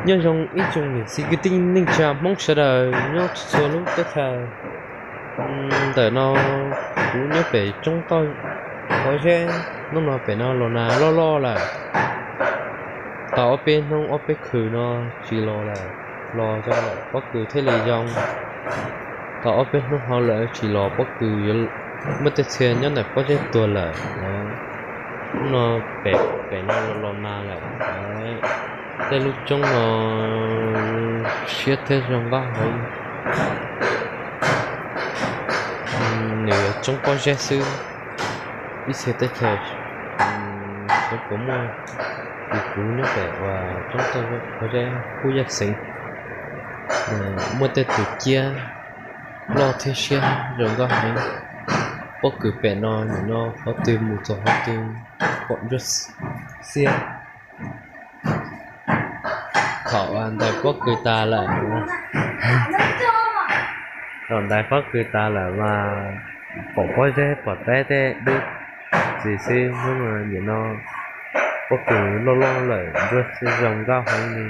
Nyob zoo ib tsoom niam txiv kwv tij neej tsa Hmoob sawv daws nyob txhua lub teb chaws. Ntawm no kuv nyob pem tsoob toj Pob Zeb, hnub no pem no los nag loj loj lawm. Tau ob peb hnub ob peb khw no tsis los lawm, los zoo lawm pob kws thiaj li zoo. Tau ob peb hnub hauv lawm tsis los pob kws yuav muaj tej txhia nyob ntawm Pob Zeb tuag lawm. Hnub no pem, pem no los nag lawm. Tej lub tsoob no siab thiab zoo nkauj heev. Nws yog tsoob Pob Zeb xwb, ib txhia teb chaws tseem puas muaj. Kuv, kuv nyob pem uas tsoob toj Pob Zeb Phub Yaj Xeev, muaj tej tus ciab loj thiab siab zoo nkauj heev. Pob kws pem no nim no qhov twg mus txog qhov twg pom ntsuab xiab. Thaum ntais pob kws tas lawm, thaum ntais pob kws tas lawm mas pom Pob Zeb pom teb tej dub txis xwb, hnub no nim no pob kws loj loj lawm, ntsuab xiab zoo nkauj heev li.